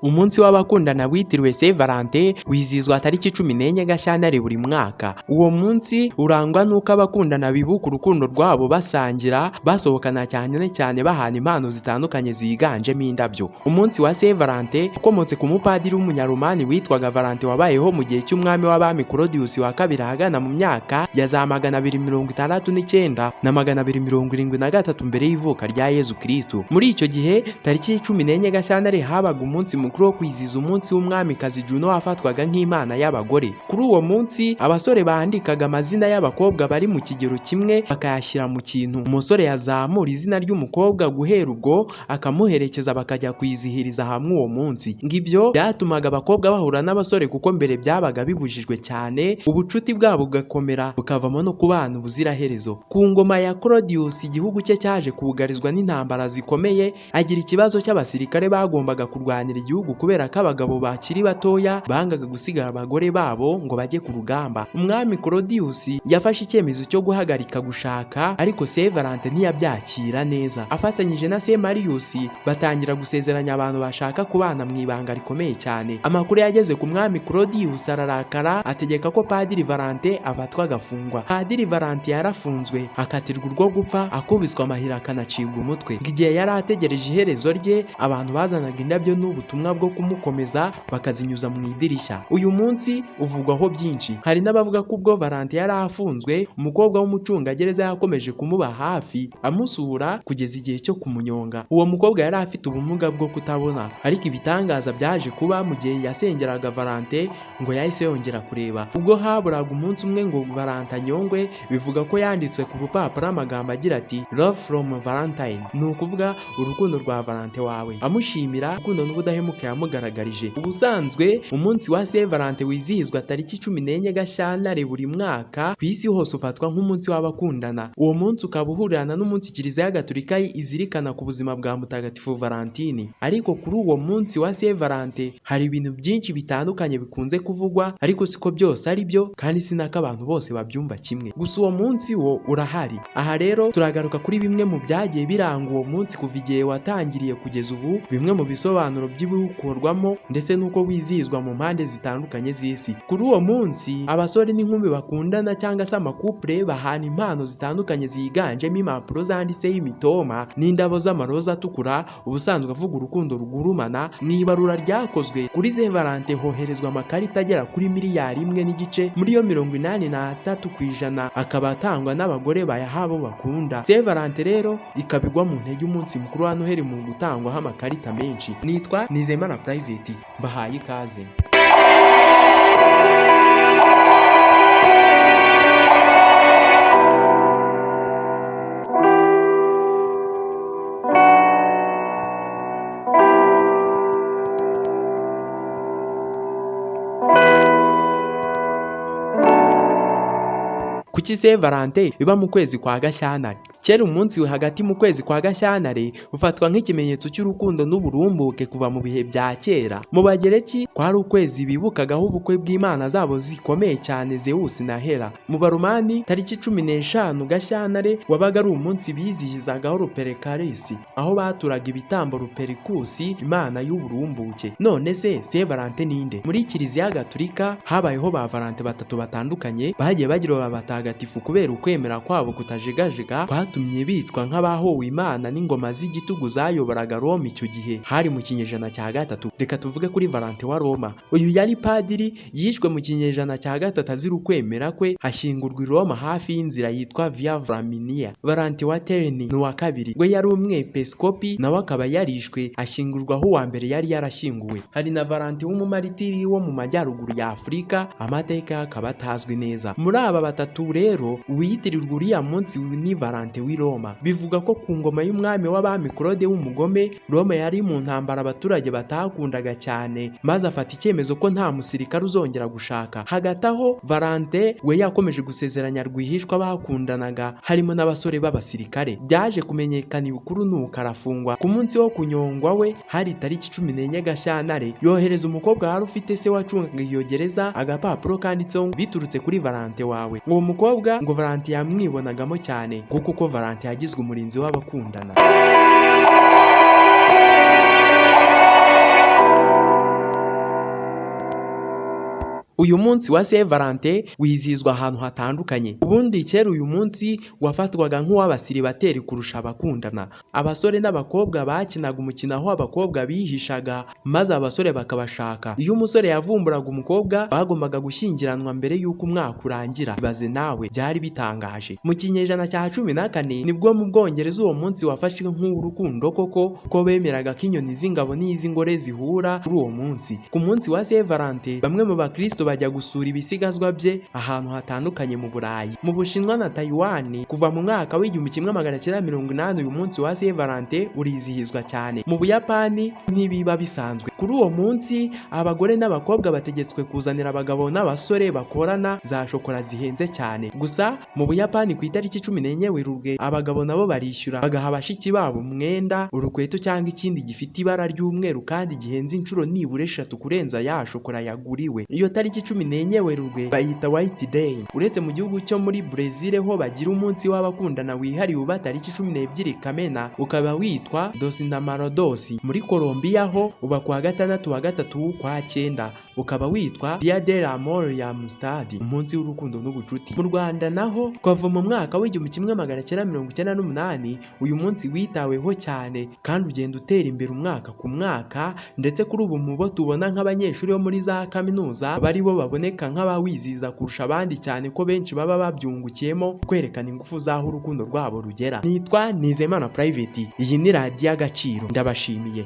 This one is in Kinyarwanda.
Umunsi w'abakundana witiriwe Saint Valentin wizihizwa tariki 14 Gashyantare buri mwaka. Uwo munsi urangwa n'uko abakundana bibuka urukundo rwabo basangira, basohokana cyane cyane bahana impano zitandukanye ziganjemo indabyo. Umunsi wa Saint Valentin ukomotse ku mupadiri w'umunyaromani witwaga Valentin wabayeho mu gihe cy'umwami w'abami Claudius wa kabiri ahagana mu myaka ya za 269 na 273 mbere y'ivuka rya Yezu Kristo. Muri icyo gihe tariki 14 Gashyantare habaga umunsi mukuru wo kwizihiza umunsi w'umwamikazi Juno wafatwaga nk'imana y'abagore. Kuri uwo munsi abasore bandikaga amazina y'abakobwa bari mu kigero kimwe bakayashyira mu kintu. Umusore yazamura izina ry'umukobwa guhera ubwo akamuherekeza bakajya kwizihiriza hamwe uwo munsi. Ngibyo byatumaga abakobwa bahura n'abasore kuko mbere byabaga bibujijwe cyane, ubucuti bwabo bugakomera bukavamo no kubana ubuziraherezo. Ku ngoma ya Claudius igihugu cye cyaje kugarizwa n'intambara zikomeye, agira ikibazo cy'abasirikare bagombaga kurwanira igihugu kubera ko abagabo bakiri batoya bangaga gusigara abagore babo ngo bajye ku rugamba. Umwami Claudius yafashe icyemezo cyo guhagarika gushaka, ariko Saint Valentin ntiyabyakira neza. Afatanyije na Saint Marius batangira gusezeranya abantu bashaka kubana mu ibanga rikomeye cyane. Amakuru yageze ku mwami Claudius ararakara, ategeka ko Padiri Valentin afatwa agafungwa. Padiri Valentin yarafunzwe, akatirwa urwo gupfa, akubiswa amahiri akanacibwa umutwe. Igihe yari ategereje iherezo rye, abantu bazanaga indabyo n'ubutumwa bwo kumukomeza bakazinyuza mu idirishya. Uyu munsi uvugwaho byinshi. Hari n'abavuga ko ubwo Valentin yari afunzwe, umukobwa w'umucungagereza yakomeje kumuba hafi amusura kugeza igihe cyo kumunyonga. Uwo mukobwa yari afite ubumuga bwo kutabona, ariko ibitangaza byaje kuba mu gihe yasengeraga Valentin ngo yahise yongera kureba. Ubwo haburaga umunsi umwe ngo Valentin anyongwe, bivuga ko yanditswe ku rupapuro amagambo agira ati "Love from Valentine", ni ukuvuga urukundo rwa Valentin wawe, amushimira urukundo n'ubudahemuka yamugaragarije. Ubusanzwe umunsi wa Saint Valentin wizihizwa tariki 14 Gashyantare buri mwaka ku isi hose, ufatwa nk'umunsi w'abakundana. Uwo munsi ukaba uhurirana n'umunsi Kiliziya Gatolika izirikana ku buzima bwa Mutagatifu Valentine. Ariko kuri uwo munsi wa Saint Valentin hari ibintu byinshi bitandukanye bikunze kuvugwa, ariko siko byose ari byo kandi sinako abantu bose babyumva kimwe. Gusa uwo munsi wo urahari. Aha rero turagaruka kuri bimwe mu byagiye biranga uwo munsi kuva igihe watangiriye kugeza ubu, bimwe mu bisobanuro by'ibiwukorwamo ndetse n'uko wizihizwa mu mpande zitandukanye z'isi. Kuri uwo munsi abasore n'inkumi bakundana cyangwa se amakupure bahana impano zitandukanye ziganjemo impapuro zanditseho imitoma n'indabo z'amaroza atukura, ubusanzwe avuga urukundo rugurumana. Mu ibarura ryakozwe kuri Saint Valentin hoherezwa amakarita agera kuri miliyari 1.5, muri yo 83% akaba atangwa n'abagore bayaha abo bakunda. Saint Valentin rero ikaba igwa mu ntege umunsi mukuru wa Noheli mu gutangwaho amakarita menshi. Nitwa Nizeyimana Private, bahaye ikaze. Kuki Saint Valentin iba mu kwezi kwa Gashyantare? Kera umunsi hagati mu kwezi kwa Gashyantare ufatwa nk'ikimenyetso cy'urukundo n'uburumbuke kuva mu bihe bya kera. Mu Bagereki kwari ukwezi bibukagaho ubukwe bw'imana zabo zikomeye cyane Zeus na Hera. Mu Baromani tariki 15 Gashyantare wabaga ari umunsi bizihizagaho Lupercalis, aho baturaga ibitambo Lupercus, imana y'uburumbuke. None se Saint Valentin ninde? Muri Kiliziya Gatolika habayeho ba Valentin batatu batandukanye bagiye bagira abatagatifu kubera ukwemera kwabo kutajegajega kwatumye bitwa nk'abahowe Imana n'ingoma z'igitugu zayoboraga Roma icyo gihe, hari mu kinyejana cya 3. Reka tuvuge kuri Valentin wa Roma. Uyu yari padiri, yishwe mu kinyejana cya 3 azira ukwemera kwe, ashyingurwa i Roma hafi y'inzira yitwa Via Flaminia. Valentin wa Terni ni uwa kabiri, we yari umwepiskopi nawe akaba yarishwe, ashyingurwa aho uwa mbere yari yarashyinguwe. Hari na Valentin w'umumaritiri wo mu majyaruguru ya Afurika, amateka akaba atazwi neza. Muri aba batatu rero uwitirirwa uriya munsi ni Valentin w'i Roma. Bivuga ko ku ngoma y'umwami w'abami Claude w'umugome, Roma yari mu ntambara abaturage batakundaga cyane, maze afata icyemezo ko nta musirikare uzongera gushaka. Hagati aho Valentin we yakomeje gusezeranya rwihishwa bakundanaga, harimo n'abasore b'abasirikare. Byaje kumenyekana ibikuru nuko arafungwa. Ku munsi wo kunyongwa we hari tariki 14 Gashyantare, yohereza umukobwa wari ufite se wacungaga iyo gereza agapapuro kanditseho biturutse kuri Valentin wawe. Uwo mukobwa ngo Valentin yamwibonagamo cyane kuko uko Valentin yagizwe umurinzi w'abakundana. Uyu munsi wa Saint Valentin wizihizwa ahantu hatandukanye. Ubundi kera uyu munsi wafatwaga nk'uw'abasiribateri kurusha abakundana. Abasore n'abakobwa bakinaga umukino aho abakobwa bihishaga maze abasore bakabashaka. Iyo umusore yavumburaga umukobwa bagombaga gushyingiranwa mbere y'uko umwaka urangira. Ibaze nawe, byari bitangaje. Mu kinyejana cya 14 nibwo mu Bwongereza uwo munsi wafashwe nk'uw'urukundo koko, kuko bemeraga ko inyoni z'ingabo n'iz'ingore zihura kuri uwo munsi. Ku munsi wa Saint Valentin bamwe mu bakristo bajya gusura ibisigazwa bye ahantu hatandukanye mu Burayi. Mu Bushinwa na Taiwan kuva mu mwaka w'1980 uyu munsi wa Saint Valentin urizihizwa cyane. Mu Buyapani ntibiba bisanzwe. Kuri uwo munsi abagore n'abakobwa bategetswe kuzanira abagabo n'abasore bakorana za shokora zihenze cyane. Gusa mu Buyapani ku itariki 14 Werurwe abagabo nabo barishyura bagaha bashiki babo umwenda, urukweto cyangwa ikindi gifite ibara ry'umweru kandi gihenze inshuro nibura 3 kurenza ya shokora yaguriwe. Iyo tariki 14 Werurwe bayita White Day. Uretse mu gihugu cyo muri Brezil ho bagira umunsi w'abakundana wihariye uba tariki 12 Kamena ukaba witwa Dos Namorados. Muri Colombia ho uba kuwa gatandatu wa gatatu w'ukwa cyenda ukaba witwa Dia del Amor y Amistad, umunsi w'urukundo n'ubucuti. Mu Rwanda naho kuva mu mwaka w'1998 uyu munsi witaweho cyane kandi ugenda utera imbere umwaka ku mwaka, ndetse kuri ubu mu bo tubona nk'abanyeshuri bo muri za kaminuza bari bo baboneka nk'abawizihiza kurusha abandi cyane ko benshi baba babyungukiyemo kwerekana ingufu z'aho urukundo rwabo rugera. Nitwa Nizeyimana Private, iyi ni Radiyo Agaciro, ndabashimiye.